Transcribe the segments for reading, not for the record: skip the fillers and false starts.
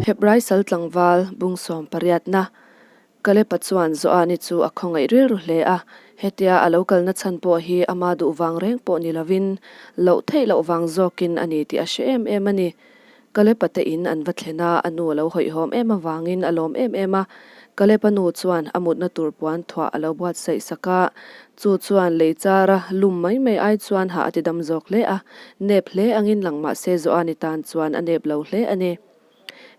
Hebrai sal tlangval bungsawm pariatna Kalepa chuan Joani chu a khawngaih rilru hle a, hetia a lo kalna chhan pawh hi ama duh vang reng pawh ni lovin loh theih loh vang zawkin a ni tih a hre em em a ni. Kalepa te in an va thlen a, a nu a lo hawihhawm em avangin a lawm em em a. Kalepa nu chuan a mutna tur puan thuah a lo buatsaih sak a, chu chuan lei chara lum mai mai ai chuan hah a ti dam zawk hle a, nep hle angin lang mah se Joani tan chuan a nep lo hle a ni.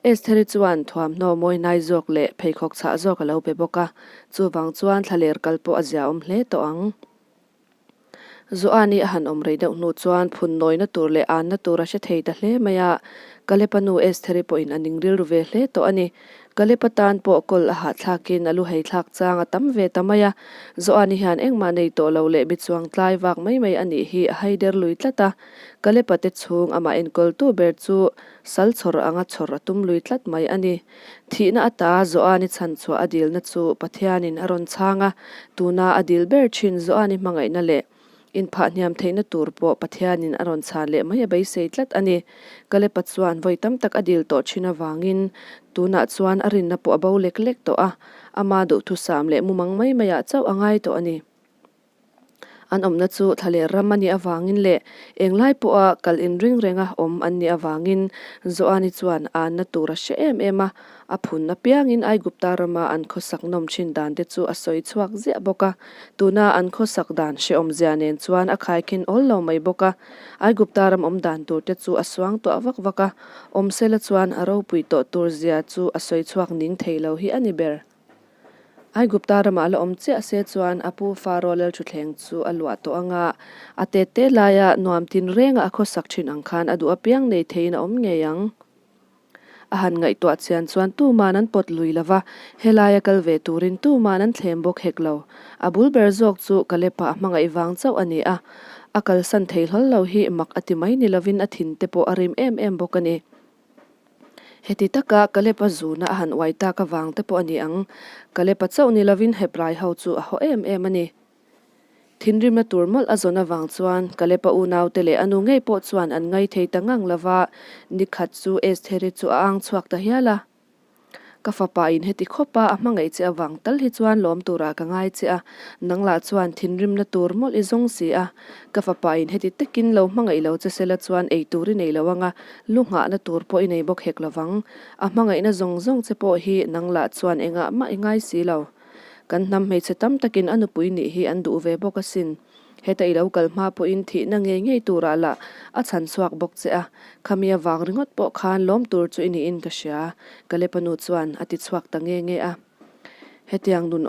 Estheri chuan thuamhnaw mawi hnai zawk leh pheikhawk chhah zawk a lo pe bawk a, chuvang chuan thlaler kal pawh a ziaawm hle tawh ang. Joani a han awm rei deuh hnu chuan phun nawina tur leh anna tur a hre thei ta hle mai a, Kalepa nu Estheri pawhin a ning rilru ve hle tawh a ni. Kalepa tan pawh kawl a hahthlakin a lu heithlak chang a tam ve ta mai a, Joani hian engmah nei tawh lo leh mi chuang tlai vak mai mai a nih hi a haider lui tlat a, Kalepa te chhung amah enkawltu ber chu sal chhawr anga chhawr a tum lui tlat mai a ni. Thihna ata Joani chhan chhuah a dilna chu Pathianin a rawn chhang a, tuna a dil ber thin Joani hmangaihna leh inphah hniam theihna tur pawh Pathianin a rawn chhan leh mai a beisei tlat a ni. Kalepa chuan vawi tam tak a dil tawh thin avangin tunah chuan a rinna pawh a bo lek lek tawh a, ama duhthusam leh mumang mai maiah chauh a ngai tawh a ni. An awmna chu thla leh ram a nih avangin leh englai pawha kal inring renga awm an nih avangin Joani chuan anna tur a hre em em a, a phun apiangin Aigupta rama an khawsak nawm thin dan te chu a sawi chhuak ziah bawk a. Tuna an khawsak dan hrehawmzia nen chuan a khaikhin awl lo mai bawk a, Aigupta ram awm dan tur te chu a suang tuah vak vak a, awmsela chuan a ropui tawh tur zia chu a sawi chhuak ning thei lo hi a ni ber. Aigupta ramah la awm chiah se chuan a pu Faro lalthuthleng chu a luah tawh ang a, a tet te laia nuam tin renga a khawsak thin ang khan a duh apiang nei theiin a awm ngei ang. A han ngaihtuah chian chuan tuman an pawt lui lo va, helaia kal ve turin tuman an thlem bawk hek lo. A bul ber zawk chu Kalepa a hmangaih vang chauh a ni a, a kalsan thei hlawl lo hi mak a ti mai ni lovin a thin te pawh a rim em em bawk a ni. Heti taka Kalepa zuna a han uai tak avang te pawh a ni ang. Kalepa chauh ni lovin Hebrai ho chu a haw em em a ni. Thinrimna tur mawlh a zawn avang chuan Kalepa unaute leh a nu ngei pawh chuan an ngai thei ta ngang lova, nikhat chu Estheri chu a ang chhuak ta hial a. Ka fapa in heti khawp a, a hmangaih che avang tal hi chuan lawm turah ka ngai che a, nang lah chuan thinrimna tur mawlh i zawng si a. Ka fapa in heti takin lo hmangaih lo che sela chuan ei tur i nei lo anga, lu nghahna tur pawh i nei bawk hek lovang. A hmangaihna zawng zawng che pawh hi nang lah chuan engah mah i ngai si lo. Kan hnam hmeichhe tam takin a nupui nih hi an duh ve bawk asin. Heta i lo kal hma pawhin thihna ngei ngei turah lah a chhan chhuak bawk che a, khami avang ringawt pawh khan lawm tur chu i niin ka hria, Kalepa nu chuan a ti chhuak ta nge nge a. Hetiang nun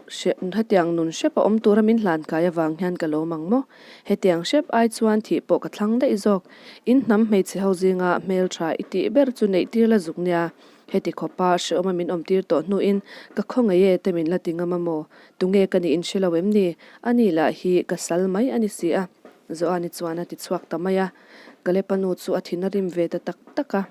hetiang nun hrep a awm tura min hlan kai avang hian ka lawm ang maw? Hetiang hrep ai chuan thih pawh ka thlang daih zawk. In hnam hmeichhe ho zinga hmeltha i tih ber chu neih tir la zuk nia. Heti khawpa hrehawma min awmtir tawh hnuin ka khawngaih e te min la ti ngam a maw? Tunge ka nih in hre lo em ni? A ni lah hi ka sal mai a ni si a. Joani chuan a ti chhuak ta mai a. Kalepa nu chu a thin a rim ve ta tak tak a.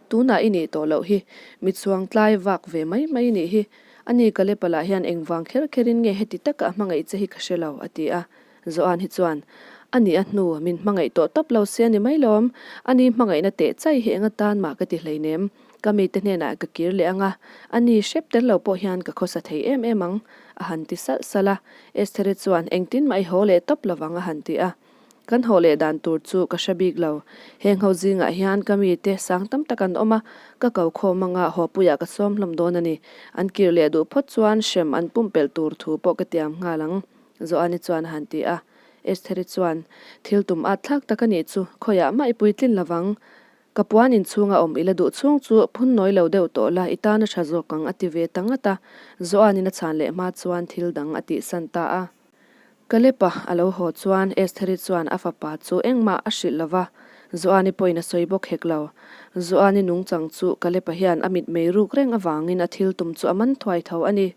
Tunah i nih tawh loh hi, mi chuang tlai vak ve mai mai nih hi. A ni Kalepa lah hian engvang kher kherin nge heti taka a hmangaih che hi ka hre lo, a ti a. Joan hi chuan, A nih a hnu, min hmangaih tawh tawp lo se a ni mai lawm. A ni hmangaihna teh chai hi eng atan mah ka ti hleinem. Ka mite hnenah ka kir leh ang a, a ni hrep tel lo pawh hian ka khawsa thei em em ang, a han ti salh salh a. Estheri chuan, Engtin mah i haw leh tawp lovang, a han ti a. Kan haw leh dan tur chu ka hre bik lo. Heng ho zingah hian ka mite sang tam tak an awm a, ka ko khawm anga hawpuiah ka sawm hlawm dawn a ni. An kir leh duh phawt chuan hrem an pumpelh tur thu pawh ka tiam nghal ang. Joani chuan a han ti a. Estheri chuan, Thil tum at thlak tak a nih chu, khawiah mah i puitlin lovang. Ka puan inchhunga awm i la duh chhung chu phun nawi lo deuh tawh la, i tan a tha zawk ang a ti ve ta ngat a. Joanin a chhan leh hma chuan thil dang a tihsan ta a. Kalepa a lo haw chuan Estheri chuan a fapa chu engmah a hrilh lo va, Joani pawhin a sawi bawk hek lo. Joani nungchang chu Kalepa hian a mitmei ruk reng avangin a thil tum chu a man thuai tho a ni.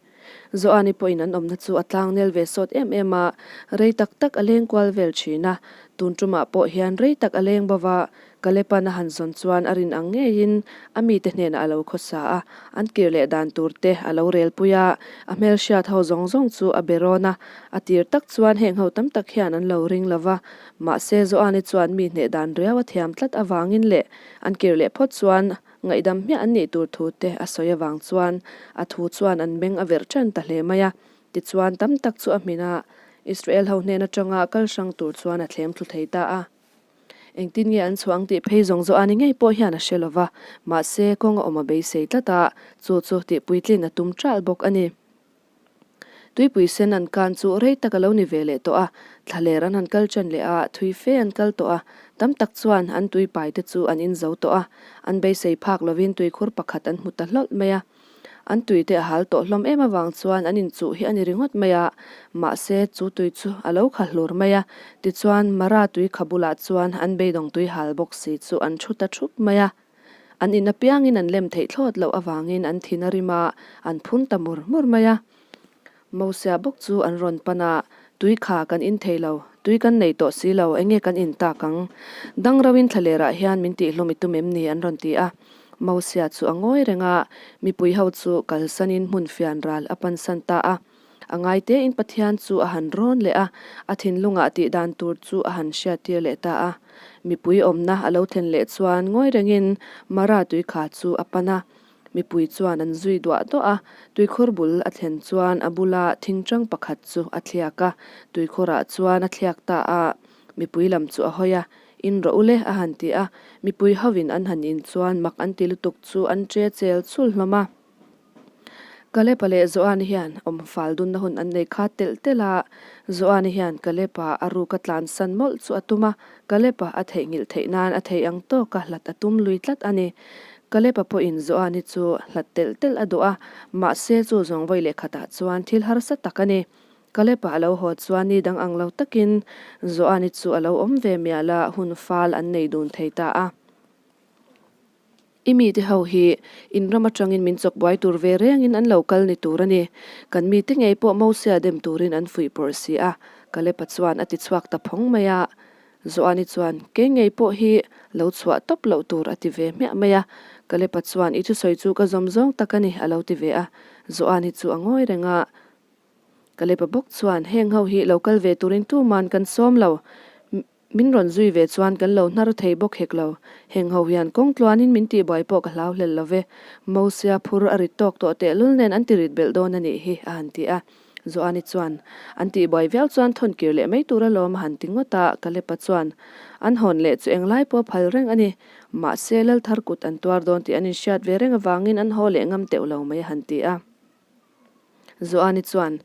Joani pawhin an awmna chu a tlangnel ve sawt em em a, rei tak tak a leng kual vel thin a. Tun tumah pawh hian rei tak a leng bo va, Kalepan a han zawn chuan a rin ang ngeiin a mite hnenah a lo khawsa a, an kir leh dan tur te a lo relpui a, a hmelhriat ho zawng zawng chu a be rawn a, a tir tak chuan heng ho tam tak hian an lo ring lo va, mahse Joani chuan mi hneh dan riau a thiam tlat avangin leh an kir leh phawt chuan. Ngaihdam hmiah an nih tur thu te a sawi avang chuan a thu chuan an beng a verh ṭan ta hle mai a. Tichuan, tam tak chu a hmin a, Israel ho hnen aṭanga kal hrang tur chuan a thlem thlu thei ta a. Engtin nge an chhuah ang tih phei zawng zawh a ni ngei pawh hian a hre lo va, mahse, kawng a awm a beisei tlat a, chu chu tihpuitlin a tum ṭalh bawk a ni. Tuipui sen an kan chu rei tak a lo ni ve leh tawh a, thlaler an han kal ṭan leh a, thui fe an kal tawh a, tam tak chuan an tui pai te chu an inzo tawh a, an beisei phak lovin tuikhur pakhat an hmu ta hlawlh mai a. An tui te a hal tawh hlawm em avang chuan an inchuh hi a ni ringawt mai a, mahse chu tui chu a lo kha hlur mai a, tichuan Mara tui kha bulah chuan an beidawng tui hal bawk si chu an thu ta thup mai a. An in apiangin an lem theih thlawt loh avangin an thin a rim a, an phun ta mur mur mai a. Mosia bawk chu an rawn pan a, Tui kha kan in thei lo, tui kan nei tawh si lo, enge kan in tak ang? Dang rauin thlalerah hian min tihhlawm i tum em ni? an rawn ti a. Mosia chu a ngawi reng a, mipui ho chu kalsanin hmun fian ral a pansan ta a. A ngaitein Pathian chu a han rawn leh a, a thinlungah tih dan tur chu a han hriattir leh ta a. Mipui awmna a lo thlen leh chuan ngawi rengin Mara tuikha chu a pan a. Mipui chuan an zui duah duah a, tuikhur bul a thlen chuan a bula thingṭang pakhat chu a thliak a, tuikhurah chuan a thliak ta a. Mipui lam chu a hawi a, In rawh u le a han ti a, mipui hovin an han in chuan mak an ti lutuk chu an ṭe chel chul hlawm a. Kalepa leh Joani hian awm fal dunna hun an nei kha telh telh a, Joani hian Kalepa a ruka tlansan mawlh chu a tum a, Kalepa a theihnghilh theih nan a thei ang tawka hlat a tum lui tlat a ni. Kalepa pawhin Joani chu hlat telh telh a duh a, mahse chu zawng vawi leh khatah chuan thil harsa tak a ni. Kalepa a lo haw chuan ni dang ang lo takin Joani chu a lo awm ve mial a, hun fal an nei dun thei ta a. I mite ho hi in ram atangin min chawk buai tur ve rengin an lo kal ni tur a ni. Kan mite ngei pawh Mosia dem turin an fuih pawrh si a, Kalepa chuan a ti chhuak ta phawng mai a. Joani chuan, Kei ngei pawh hi lo chhuah tawp loh tur a ti ve hmiah mai a. Kalepa chuan, I thusawi chu ka zawm zawng tak a ni, a lo ti ve a. Joani chu a ngawi reng a. Kalepa bawk chuan, Heng ho hi lo kal ve turin tuman kan sawm lo. Min rawn zui ve chuan kan lo hnar thei bawk hek lo. Heng ho hian kawng tluanin min tihbuai pawh ka hlau hlel lo ve. Mosia phur a rit tawk tawh tehlul nen an ti rit belh dawn a nih hi, a han ti a. Joani chuan, An tihbuai viau chuan thawn kir leh mai tur alawm a han ti ngawt a. Kalepa chuan, An hawn leh chu englai pawh phal reng a ni. Mahse, Lalthar kut an tuar dawn tih an inhriat ve reng avangin an haw leh ngam teuh lo mai a han ti a. Joani chuan,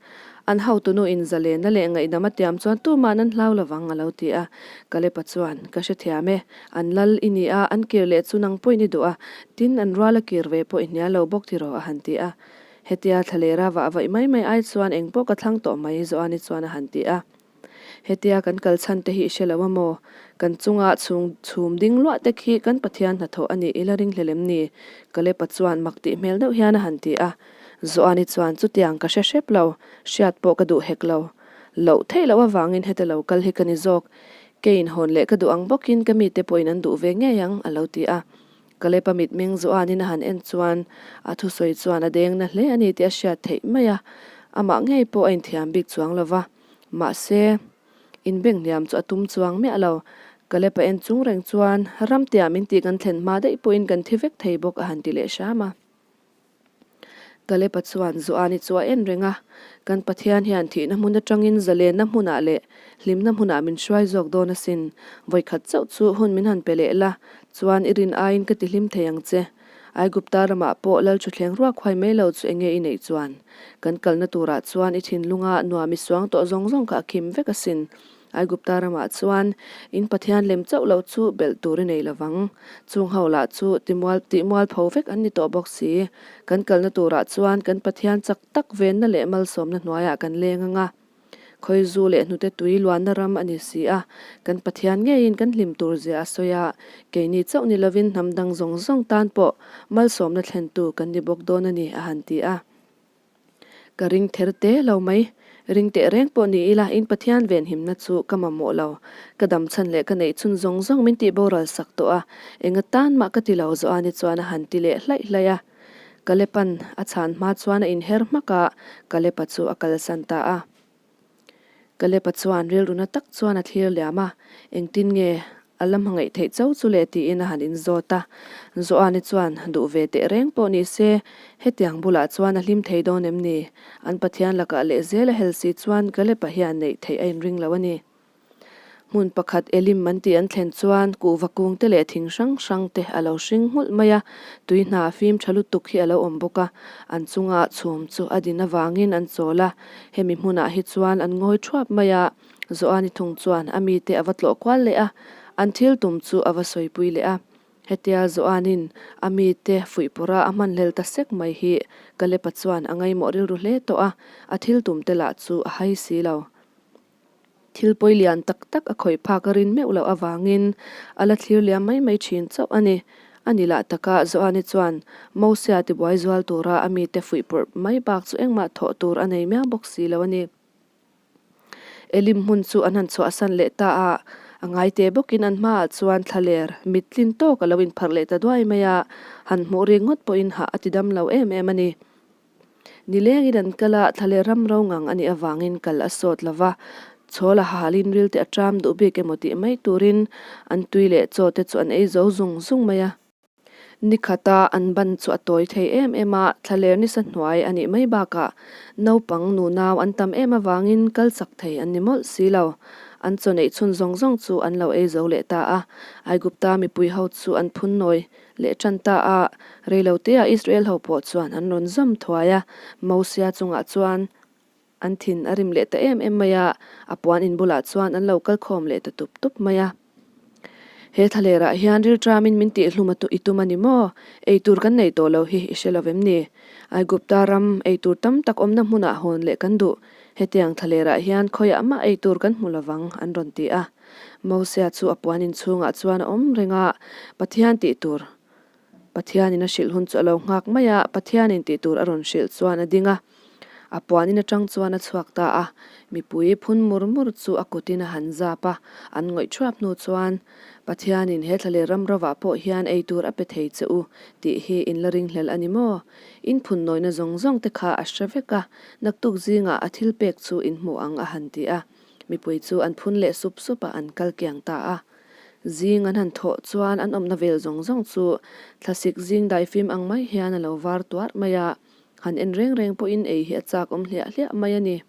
An hotunu in zalena leh ngaihdam a tiam chuan tuman an hlau lovang a lo ti a. Kalepa chuan, Ka hrethiam e, an lal i ni a, an kir leh chu nang pawhin i duh a, tin an rual a kir ve pawh i hnial lo bawk tiraw a han ti a. Hetia thlalera vah vaih mai mai ai chuan eng pawh ka thlang tawh mai Joani chuan a han ti a. Hetia kan kal chhan te hi i hre lo a maw? Kan chunga chhung chhum ding luah te khi kan Pathian hnathawh a nih i la ring hlel em ni? Kalepa chuan mak tih hmel deuh hian a han ti a. Joani chuan chutiang ka hre hrep lo, hriat pawh ka duh hek lo. Loh theih loh avangin heta lo kal hi ka ni zawk. Keiin hawn leh ka duh ang bawkin ka mite pawhin an duh ve ngei ang, a lo ti a. Kalepa mitmeng Joanin a han en chuan a thusawi chuan a deng na hle a ni tih a hriat theih mai a. Amah ngei pawh a inthiam bik chuang lo va. Mahse, inbeng hniam chu a tum chuang miah lo. Kalepa en chung reng chuan, Ramtea min tih kan thlen hma daih pawhin kan thi vek thei bawk a han ti leh hram a. Kalepa chuan Joani chu a en reng a, Kan Pathian hian thihna hmun atangin zalenna hmunah leh hlimna hmunah min hruai zawk dawn asin. Vawikhat chauh chu hun min han pe leh la, chuan i rin aiin ka tihlim thei ang che. Aigupta ramah pawh lal thuthleng ruak huai mai lo chu enge i neih chuan? Kan kalna turah chuan i thinlunga nuam i suang tawh zawng zawng kha a khim vek asin. Aigupta ramah chuan in Pathian lem chauh lo chu belh tur i nei lovang. Chung ho lah chu timual tihmual pho vek an ni tawh bawk si. Kan kalna turah chuan kan Pathian chak tak venna leh malsawmna hnuaiah kan leng anga. Khawizu leh hnute tui luanna ram a ni si a, kan Pathian ngeiin kan hlim tur zia a sawi a, keini chauh ni lovin hnam dang zawng zawng tan pawh malsawmna thlentu kan ni bawk dawn a ni, a han ti a. Ka ring ther te lo mai, ring teh reng pawh ni ila in Pathian venhimna chu ka mamawh lo, ka dam chhan leh ka neih chhun zawng zawng min tih boral sak tawh a, enga tan mah ka ti lo zawh a ni chuan a han ti leh hlaih hlaih a. Kalepa'n a chhan hma chuan a inher hmak a, Kalepa chu a kalsan ta a. Kalepa chuan rilruna tak chuan a thlir liam a, engtin nge a la hmangaih theih cho chu le tiin a han inzawt a. Joani chuan duh ve teh reng pawh ni se, hetiang bulah chuan a hlim thei dawn em ni? An Pathian lakah lehzel a hel si chuan Kalep-a hian neih theih a inring lo a ni. Hmun pakhat Elim an tih an thlen chuan kuhva kung te leh thing hrang hrang te a lo hring nghulh mai a, tui hna fim tha lutuk hi a lo awm bawk a, an chunga chhum chu a din avangin an chawl a, hemi hmunah hi chuan an ngawi thuap mai a, Joani thung chuan a mite a va tlawh kual leh a, an thil tum chu a va sawipui leh a. Hetia Joanin a mite fuihpawrha a hmanhlel ta sek mai hi Kalepa chuan a ngaimawh rilru hle tawh a, a thil tum te lah chu a hai si lo. Thil pawi lian tak tak a khawih phak a rin meuh loh avangin a la thlir liam mai mai thin chauh a ni. A ni lah taka Joani chuan Mosia tibuai zual tura a mite fuihpawrh mai bak chu engmah thawh tur a nei miau bawk si lo a ni. Elim hmun chu an han chhuahsan leh ta a, a ngaite bawkin an hmaah chuan thlaler mit tlin tawk a lo inpharh leh ta duai mai a, han hmuh rik ngawt pawhin hah a tidam lo em em a ni. Nilengin an kal a, thla leh ram ro ngang a nih avangin kal a sawt lo va, chhawl a halin rilte a ṭam duh bik emaw tih mai turin an tui leh chaw te chu an ei zo zung zung mai a. Ni khata an ban chu a tawi thei em em a, thla ler nisa hnuai a nih mai bakah naupang nunau an tam em avangin kal chak thei an ni mawlh si lo. An chaw neih chhun zawng zawng chu an lo ei zo leh ta a, Aigupta mipui ho chu an phun nawi Leh ṭan ta a, reiloteah Israel ho pawh chuan an rawn zawm thuai a, Mosia chungah chuan an thin a rim leh ta em em mai a, a puan in bulah chuan an lo kal khawm leh ta tup tup mai a. He thlalerah hian rilṭamin min tihhlum a i tum a ni maw? Eitur kan nei tawh lo hi i hre lo vem ni? Aigupta ram eitur tam tak awmna hmunah hawn leh kan duh. Hetiang thlalerah hian khawiah mah eitur kan hmu lovang an rawn ti a. Mosia chu a puan inchhungah chuan a awm reng a, Pathian tih tur Pathianin a hrilh hun chu a lo nghak mai a, Pathianin tih tur a rawn hrilh chuan a ding a, a puan in atang chuan a chhuak ta a, mipui phun mur mur chu a kutin a han zap a, an ngawih thuap hnu chuan Pathianin he thla leh ram rovah pawh hian ei tur a pe thei che u tih hi in la ringhlel a ni maw? In phun nawina zawng zawng te kha a hre vek a, naktuk zingah a thil pek chu in hmu ang a han ti a. Mipui chu an phun leh sup sup a, an kal kiang ta a. Zing an han thawh chuan an awmna vel zawng zawng chu thlasik zing daifim ang mai hian a lo var tuarh mai a, han en reng reng pawhin ei hi a chak awm hliah hliah mai a ni.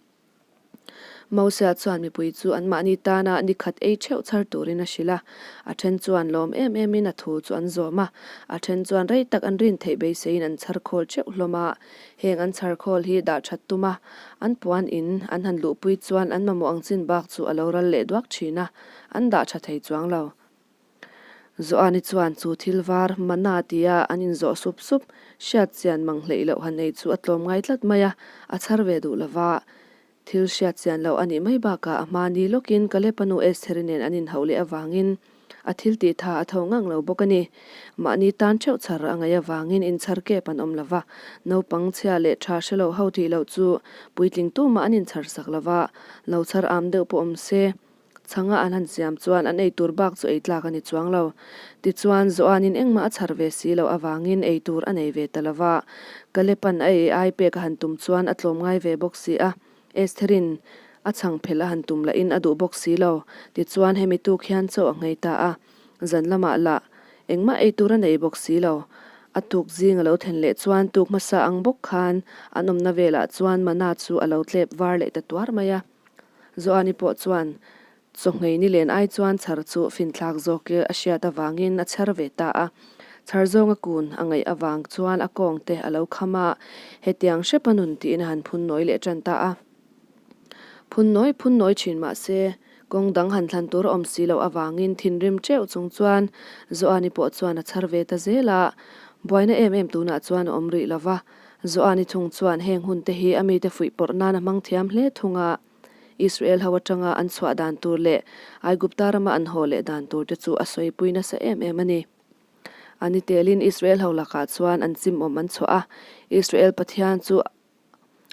Mosia chuan mipui chu anmahni tana ni khat ei theuh chhar turin a hrilh a, a then chuan lawm em emin a thu chu an zawm a, a then chuan rei tak an rin theih beiseiin an chhar khawl theuh hlawm a. Heng an chhar khawl hi dah that tum a, an puan in an han luhpui chuan an mamawh ang chin bak chu a lo ral leh duak thin a, an dah tha thei chuang lo. Joani chuan chu thil var mana tia an inzawh sup sup, hriat chian mang hleih loh han ei chu a tlawm ngai tlat mai a, a chhar ve duh lova. Thil hriat chian loh a nih mai bakah a hma ni lawkin Kalepa nu Estheri nen an inhauh leh avangin a thil tih tha a tho ngang lo bawk a ni. Mahni tan theuh chhar a ngaih avangin inchhar kep an awm lo va, naupang chhia leh tha hre lo ho tih loh chu puitling tumah an inchhar sak lo va, lo chhar am deuh pawh awm se. Chhanga an han siam chuan an eitur bak chu ei tlak a ni chuang lo. Tichuan, Joanin engmah a chhar ve si loh avangin eitur a nei ve ta lo va. Kalepan a ei ai pek a han tum chuan a tlawm ngai ve bawk si a. Estherin a chhang phelh a han tum lahin a duh bawk si lo. Tichuan, hemi tuk hian chaw a nghei ta a. Zan lamah lah engmah eitur a nei bawk si lo. A tuk zing a lo then leh chuan tuk hmasa ang bawk khan an awmna velah chuan mana chu a lo tlep var leh ta tuar mai a. Joani pawh chuan chawhngei ni len ai chuan chhar chu finthlak zawk a hriat avangin a chher ve ta a. Chhar zawnga kun a ngaih avang chuan a kawng te a lo kham a, hetiang hrepa nun tiin a han phun nawi leh tan ta a. Phun nawi phun nawi thin mah se, kawng dang han thlan tur a awm si loh avangin thinrim teuh chung chuan Joani pawh chuan a chhar ve ta zel a. Buaina em em tunah chuan a awm rih lo va, Joani thung chuan heng hun te hi a mite fuih pawrh nan a hmang thiam hle thung a. Israel ho atanga an chhuah dan tur leh Aigupta rama an haw leh dan tur te chu a sawipui nasa em em a ni. A ni telin Israel ho lakah chuan an chimawm an chhuah a, Israel Pathian chu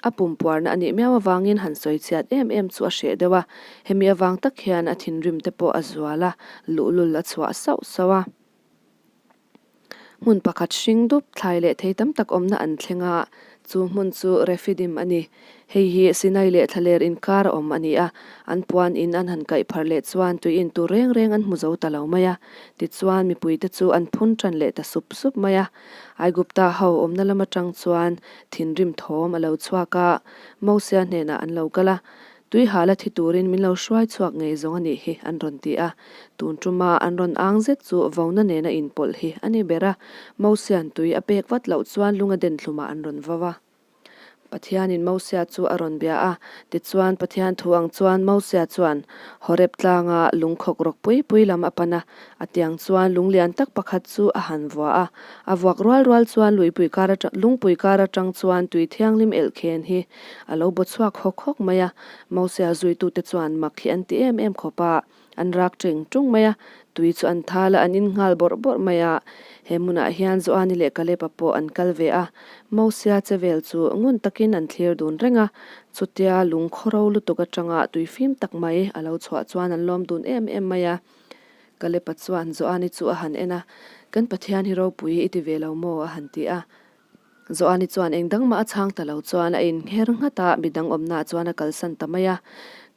a pumpuarna a nih miau avangin han sawi chhiat em em chu a hreh deuh a, hemi avang tak hian a thinrim te pawh a zual a, luhlul a chhuah sauh sauh a. Hmun pakhat hring dup thlai leh thei tam tak awmna an thleng a, Chu hmun chu Refidim a ni. Hei hi Sinai leh thlaler inkar a awm a ni a, an puan in an han kaih phar leh chuan tui in tur reng reng an hmu zo ta lo mai a. Tichuan mipuite chu an phun tan leh ta sup sup mai a. Aigupta ho awmna lam atang chuan thinrim thawm a lo chhuak a, Mosia hnenah an lo kal a, Tui hala thi turin min lo hruai chhuak ngei zawng a nih hi, an rawn ti a. Tun tuma an rawn ang zet chu vona nena inpawlh hi a ni ber a, Mosia'n tui a pek vat loh chuan lunga den thlumah an rawn vau a. Pathianin Mosia chu a rawn bia a, tichuan Pathian thu ang chuan Mosia chuan Horeb tlanga lungkhawk rawk pui pui lam a pan a, a tiang chuan lung lian tak pakhat chu a han vua a. A vuak rual rual chuan luipui kar atang lungpui kar atang chuan tui thianghlim elhkhen hi a lo baw chhuak hawk hawk mai a, Mosia zuitute chuan mak hi an ti em em khawp a. An rak ṭeng ṭung mai a, tui chu an thal a, an in nghal bawrh bawrh mai a. He hmunah hian Joani leh Kaleba pawh an kal ve a, Mosia che vel chu ngun takin an thlir dun reng a. Chutia lung khawro lutuk aṭanga tui fim tak mai a lo chhuah chuan an lawm dun em em mai a. Kaleba chuan Joani chu a han en a, Kan Pathian hi ropui i ti ve lo maw? a han ti a. Joani chuan eng dang mah a chhang ta lo chuan a inngher nghat a, midang awmnaah chuan a kalsan ta mai a.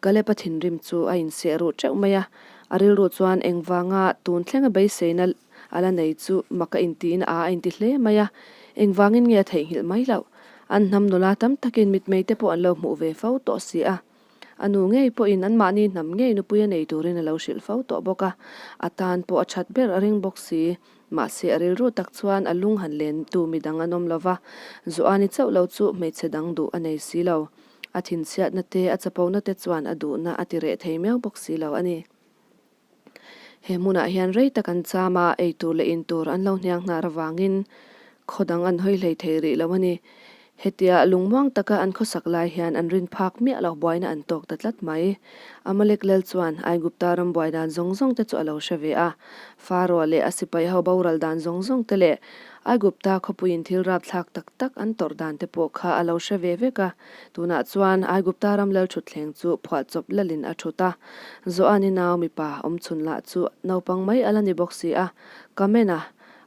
Kalep-a thinrim chu a inseh ruh teuh mai a, a rilru chuan engvanga tun thlenga beiseina a la nei chu mak a intiin a a inti hle mai a, engvangin nge a theihnghilh mai loh? An hnam nula tam takin mitmei te pawh an lo hmuh ve fo tawh si a. A nu ngei pawhin anmahni hnam ngei nupui a nei turin a lo hrilh fo tawh bawk a, a tan pawh a that ber a ring bawk si. Mahse a rilru tak chuan a lung han len tu midang an awm lo va, Joani chauh lo chu hmeichhe dang duh a nei si lo. A thinchhiatna te, a chapona te chuan a duhna a ti reh thei miau bawk si lo a ni. He hmunah hian rei tak an cham a, ei tur leh in tur an lo hniang hnar avangin khaw dang an hawi hlei thei rih lo a ni. Hetia lungmuang taka an khawsak lai hian an rin phak miah lo buaina an tawk ta tlat mai. Amalek lal chuan Aigupta ram buai dan zawng zawng te chu a lo hre ve a. Pharaoh leh a sipai ho boral dan zawng zawng te leh Aigupta khawpuiin thil rapthlak tak tak an tawrh dan te pawh kha a lo hre ve vek a. Tunah chuan Aigupta ram lal thutthleng chu phuahchawp lalin a thut a, Joani nau mipa awmchhun lah chu naupang mai a la ni bawk si a, ka men a.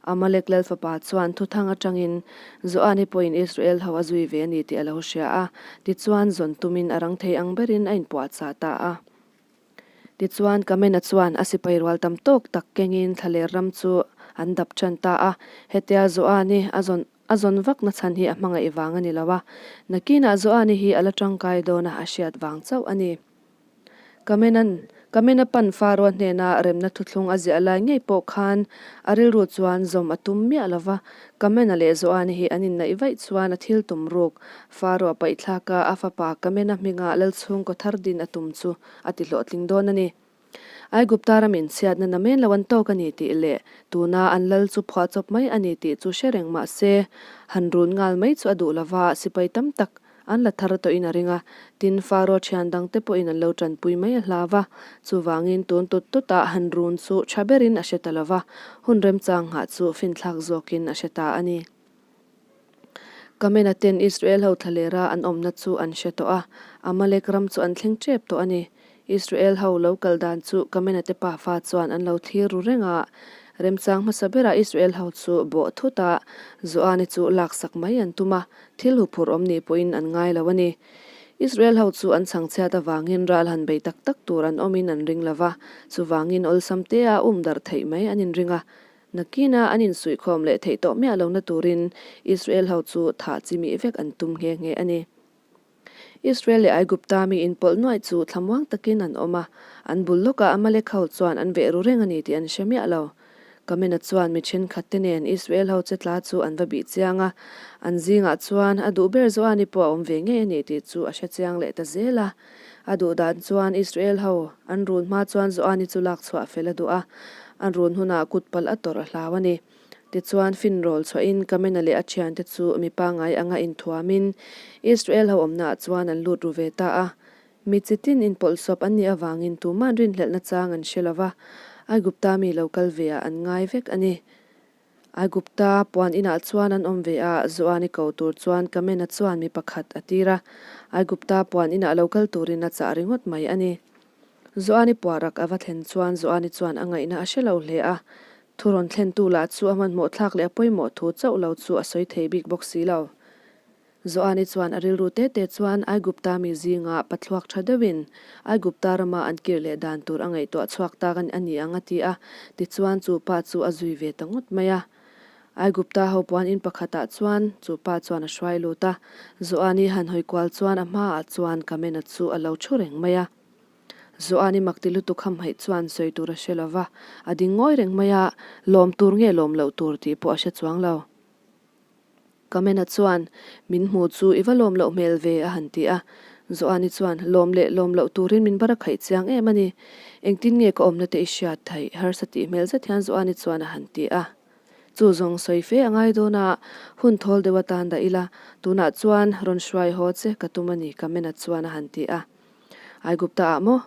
Amalek lal fapa chuan thuthang atangin Joani pawhin Israel ho a zui ve a ni tih a lo hria a, tichuan zawn tumin a rang thei ang berin a inpuahchah ta a. Tichuan Kamena chuan a sipai rual tam tawk tak kengin thlaler ram chu an dap tan ta a, hetia Joani a zawn a zawn vak na chhan hi a hmangaih vang a ni lo a, nakinah Joani hi a la tangkai dawn a a hriat vang chauh a ni. Kamena'n Kamena pan Faroa hnena remna thuthlung a ziah lai ngei pawh khan a rilru chuan zawm a tum miah lo va, Kamena leh Joani hi an innaih vaih chuan a thil tum ruk Faroa paihthlaka a fapa Kamena hminga Lalchhungkaw thar din a tum chu a ti hlawhtling dawn a ni. Aigupta ramin chhiatna namen lo an tawk a ni tih leh tuna an lal chu phuahchawp mai a ni tih chu hre reng mah se, han run ngal mai chu a duh lo va, sipai tam tak an la thar tawhin a ring a, tin Faro thian dangte pawhin an lo tanpui mai a hlau va, chuvangin tun tut tutah han run chu tha berin a hre ta lo va, hun remchang nghah chu finthlak zawkin a hre ta a ni. Kamena ten Israel ho thlalera an awmna chu an hre tawh a, Amalek ram chu an thleng tep tawh a ni. Israel ho lo kal dan chu Kamena te pafa chuan an lo thlir ru reng a. Remchang hmasa berah Israel ho chu bawh thut a, Joani chu laksak mai an tum a, thil huphurh awm ni pawhin an ngai lo a ni. Israel ho chu an chhangchhiat avangin ral han bei tak tak tur an awmin an ring lo va, chuvangin awlsam tea um darh theih mai an inring a. Nakina an insuihkhawm leh theih tawh miah lohna turin Israel ho chu thah chi mih vek an tum nghe nghe a ni. Israel leh Aigupta mi inpawlh nuaih chu thlamuang takin an awm a, an bul lawkah Amalek ho chuan an veh ru reng a ni tih an hre miah lo. Kamena chuan mi thenkhat te nen Israel ho che tla chu an va bih chiang a, an zingah chuan a duh ber Joani pawh a awm ve ngei a ni tih chu a hre chiang leh ta zel a. A duh dan chuan Israel ho an run hma chuan Joani chu lak chhuah fel a duh a, an run hunah kut palh a tawrh a hlau a ni. Tichuan finrawl chhuahin Kamena leh a thiante chu mi pangngai anga inthuamin Israel ho awmnaah chuan an lut ru ve ta a. Mi chi tin inpawlhsawp an nih avangin tuman rinhlelhna chang an hre lo va, Aigupta mi lo kal ve ah an ngai vek a ni. Aigupta puan inah chuan an awm ve a, Joani ko tur chuan Kamena chuan mi pakhat a tir a, Aigupta puan inah lo kal turin a chah ringawt mai a ni. Joani puahrak a va thlen chuan Joani chuan a ngaihna a hre lo hle a, thu rawn thlentu lah chu a hmanhmawh thlak leh a pawimawh thu chauh lo chu a sawi thei bik bawk si lo. Joani chuan a rilru te te chuan Aigupta mi zinga pathluak tha deuhin Aigupta rama an kir leh dan tur a ngaihtuah chhuak tak a ni ang a ti a, tichuan chu pa chu a zui ve ta ngawt mai a. Aigupta ho puan in pakhatah chuan chu pa chuan a hruai lut a, Joani han hawi kual chuan a hmaah chuan Kamena chu a lo thu reng mai a. Joani makti lutuk hamhaih chuan sawi tur a hre lo va, a ding ngawi reng mai a, lawm tur nge lawm loh tur tih pawh a hre chuang lo. Kamena chuan, Min hmu chu i va lawm loh hmel ve, a han ti a. Joani chuan, Lawm leh lawm loh turin min bar a khaih chiang em a ni. Engtin nge ka awmna te i hriat theih? Harsa tih hmel zet hian Joani chuan a han ti a. Chu zawng sawi fe a ngai dawn a, hun thawl deuh atan dah ila, tunah chuan rawn hruai haw che ka tum a ni, Kamena chuan a han ti a. Aigupta ah maw?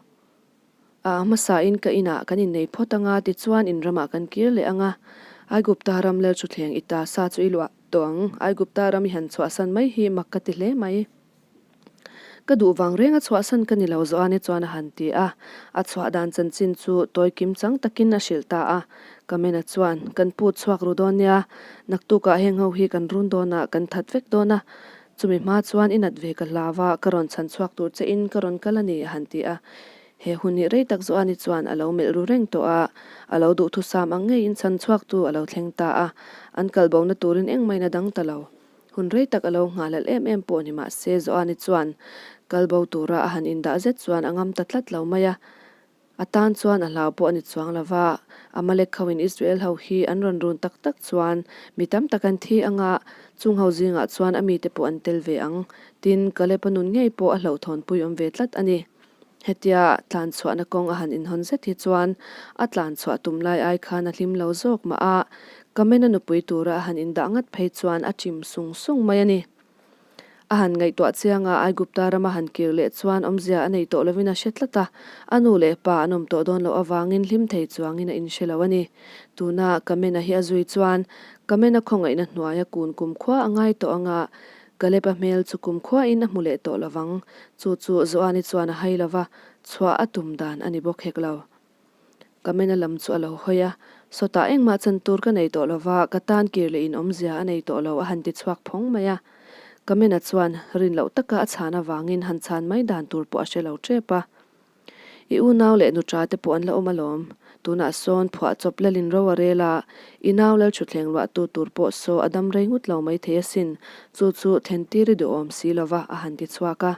A hmasain ka inah kan innei phawt anga, tichuan in ramah kan kir leh anga. Aigupta ram lel thuthleng i ta sa chu i luah tawh ang. Aigupta ram i han chhuahsan mai hi mak ka ti hle mai. Ka duh vang renga chhuahsan ka ni lo Joani chuan a han ti a. A chhuah dan chanchin chu tawi kim chang takin a hrilh ta a. Kamena chuan, Kan put chhuak ru dawn nia, naktukah heng ho hi kan run dawn a, kan that vek dawn a. Chumi hma chuan i nat ve ka hlau a, ka rawn chhan chhuak tur che in ka rawn kal a ni, a han ti a. He hun hi rei tak Joani chuan a lo melh ru reng tawh a, a lo duhthusam ang ngeiin chhan chhuaktu a lo thleng ta a, an kal bona turin engmah in a dang ta lo. Hun rei tak a lo nghahlalh em em pawh ni mah se Joani chuan kal bo tura a han indah zet chuan a ngam ta tlat lo mai a. A tan chuan a hlau pawh a ni chuang lo va, Amalek hoin Israel ho hi an rawn run tak tak chuan mi tam tak an thi ang a, chung ho zingah chuan a mite pawh an tel ve ang. Tin, Kaleb-a nun ngei pawh a hlauhthawnpui awm ve tlat a ni. Hetia tlan chhuahna kawng a han inhawn zet hi chuan a tlan chhuah tum lai ai khan a hlim lo zawk mah a, Kamena nupui tura a han indah ngat phei chuan a chim sung sung mai a ni. A han ngaihtuah chiang a, Aigupta rama han kir leh chuan awmzia a nei tawh lovin a hre tlat a, a nu leh pa an awm tawh dawn loh avangin hlim thei chuangin a inhre lo a ni. Tuna Kamena hi a zui chuan Kamena khawngaihna hnuaia kun kumkhua a ngai tawh ang a, Kaleb-a hmel chu kumkhuain a hmu leh tawh lovang. Chu chu Joani chuan a hai lova, chhuah a tum dan a ni bawk hek lo. Kamena lam chu a lo hawi a, Sawtah engmah chan tur ka nei tawh lova, ka tan kir leh in awmzia a nei tawh lo a han ti chhuak phawng mai a. Kamena chuan rin loh taka a chhan avangin han chhan mai dan tur pawh a hre lo tep a. I unau leh nuṭa te pawh an la awm alawm. Tunah sawn phuah chawp lalin ro a rel a, i nau lal thutthleng luahtu tur pawh saw a dam rei ngut lo mai thei asin, chu chu thlentir i duhawm si lova a han ti chhuak a.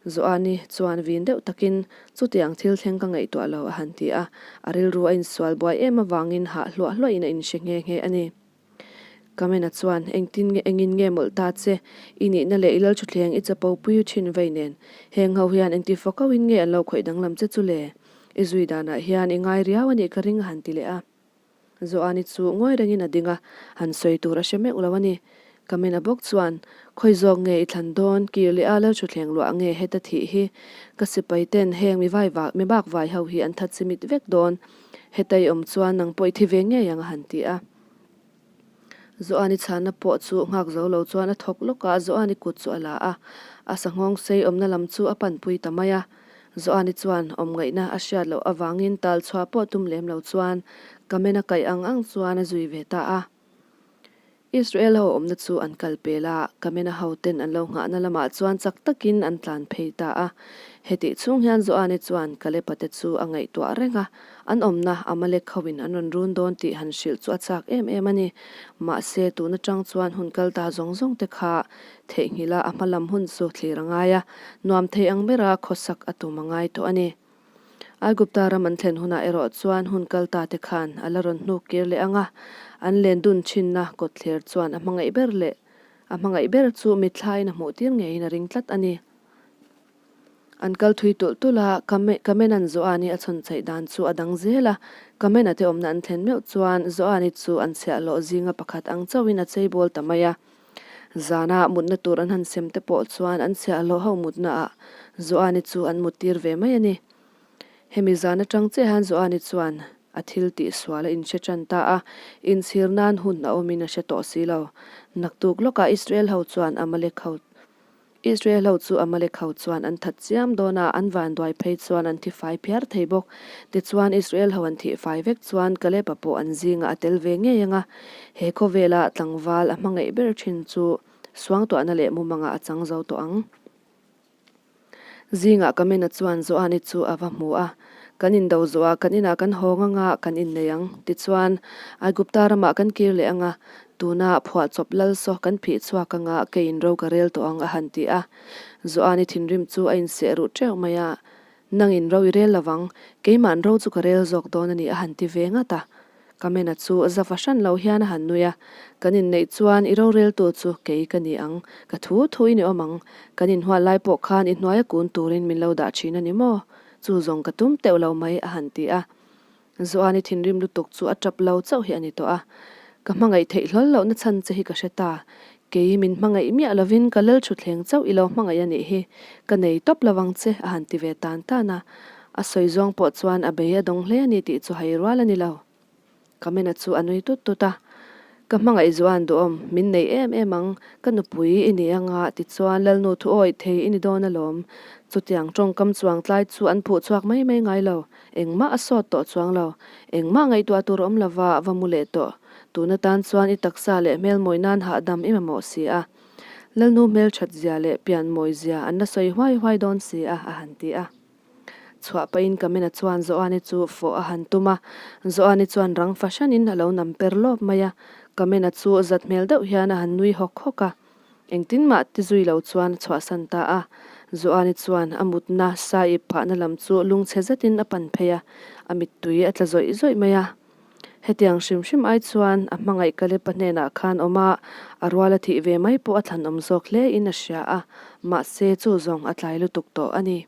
Joani chuan vin deuh takin, Chutiang thil thleng ka ngaihtuah lo, a han ti a. A rilru a insual buai em avangin hah hluah hluahin a inhre nghe nghe a ni. Kamena chuan, Engtin nge, engin nge mawlh ta che? I nihna leh i lalthuthleng i chapo pui thin vei nen. Heng ho hian engti fawkauhin nge an lo khawih danglam che chu le? I zui danah hian i ngai riau a nih ka ring, a han ti leh a. Joani chu ngawi rengin a ding a, han sawi tur a hre meuh lo a ni. Kamena bawk chuan, Khawi zawk nge i thlan dawn? Kir leh a lalthuthleng luah nge heta thih hi? Ka sipai ten heng mi vai mi bak vai ho hi an that chimit vek dawn. Heta i awm chuan nang pawh i thi ve ngei ang a han ti a. Joani chhanna pawh chu nghak zo lo chuan a thawk lawk a, Joani kut chu a la a, a sanghawng sei awmna lam chu a panpui ta mai a. Joani chuan awm ngaihna a hriat loh avangin tal chhuah pawh tum lem lo chuan Kamena kaih ang ang chuan a zui ve ta a. Israel ho awmna chu an kal pel a, Kamena ho ten an lo nghahna lamah chuan chak takin an tlan phei ta a. Hetih chhung hian Joani chuan Kalepa te chu a ngaihtuah reng a, an awmna Amalek hoin an rawn run dawn tih han hrilh chu a chak em em a ni. Mahse, tun atang chuan hun kal ta zawng zawng te kha theihnghilh a, a hma lam hun chu thlir a ngai a, nuam thei ang bera khawsak a tum a ngai tawh a ni. Aigupta ram an thlen hunah erawh chuan hun kal ta te khan a la rawn hnuk kir leh ang a, an len dun thinna kawtthler chuan a hmangaih ber leh a hmangaih ber chu mitthlain a hmuh tir ngeiin a ring tlat a ni. An kal thui tulh tulh a, Kamenan Joani a chhawn chhaih dan chu a dang zel a, Kamena te awmna an thlen meuh chuan Joani chu an chhiahhlawh zinga pakhat ang chauhin a cheibawl ta mai a. Zana mutna tur an han sem te pawh chuan an chhiahhlawh ho mutna ah Joani chu an mut tir ve mai a ni. Hemi zan atang chiah hian Joani chuan a thil tih sual a inhre tan ta a, inchhir nan hun a awmin a hre tawh si lo. Naktuk lawkah Israel ho chuan Amalek ho Israel ho chu Amalek ho chuan an that chiam dawn a, an vanduai phei chuan an thi fai phiar thei bawk. Tichuan Israel ho an thih fai vek chuan Kaleb-a pawh an zingah a tel ve ngei ang a. He khawvela tlangval a hmangaih ber thin chu. Suangtuahna leh mumangah a chang zo tawh ang. Zingah Kamena chuan Joani chu a va hmu a, Kan indo zawhah kan inah kan hawng anga kan innei ang. Tichuan, Aigupta ramah kan kir leh anga, tuna phuahchawp lal saw kan phih chhuak anga keiin ro ka rel tawh ang a han ti a. Joani thinrim chu a inseh ruh teuh mai a, Nangin ro i rel lovang, keima'n ro chu ka rel zawk dawn a ni a han ti ve ngat a. Kamena chu za fahran lo hian a han nui a, Kan inneih chuan i roreltu chu kei ka ni ang, ka thu thu i ni awm ang, kan inhual lai pawh khan i hnuaia kun turin min lo dah thin a ni maw? Chu zawng ka tum teuh lo mai a han ti a. Zuani thinrim lutuk chu a tap lo chauh hi a ni tawh a. Ka hmangaih theih hlawl lohna chhan che hi ka hre ta. Kei min hmangaih miah lovin ka lal thutthleng chauh i lo hmangaih a nih hi, ka nei tawp lovang che a han ti ve tan tan a. A sawi zawng pawh chuan a bei a dawng hle a ni tih chu hai rual a ni lo. Kamena chu a nui tut tut a, Ka hmangaih zuan duhawm, min nei em em ang, ka nupui i ni anga tichuan Lalnu thu awih thei i ni dawn alawm. Chutiang tawngkam chuang tlai chu an phuh chhuak mai mai ngai lo, engmah a sawt tawh chuang lo, engmah ngaihtuah tur awm lova va mu leh tawh. Tun atan chuan i taksa leh hmelmawi nan hahdam i mamawh si a. Lalnu hmelthat zia leh pianmawi zia an la sawi huai huai dawn si a, a han ti a. Chhuah pahin Kamena chuan Joani chu fawh a han tum a, Joani chuan rang fahranin a lo nam per lawp mai a, Kamena chu zat hmel deuh hian a han nui hawk hawk a. Engtin mah ti zui lo chuan a chhuahsan ta a. Joani chuan a mutna sa ip phahna lam chu lungchhe zetin a pan phei a, a mittui a tla zawih zawih mai a. Hetiang hrim hrim ai chuan a hmangaih Kalepa hnenah khan awm a, a rual a thih ve mai pawh a thlanawm zawk hle in a hria a, mahse chu zawng a tlai lutuk tawh a ni.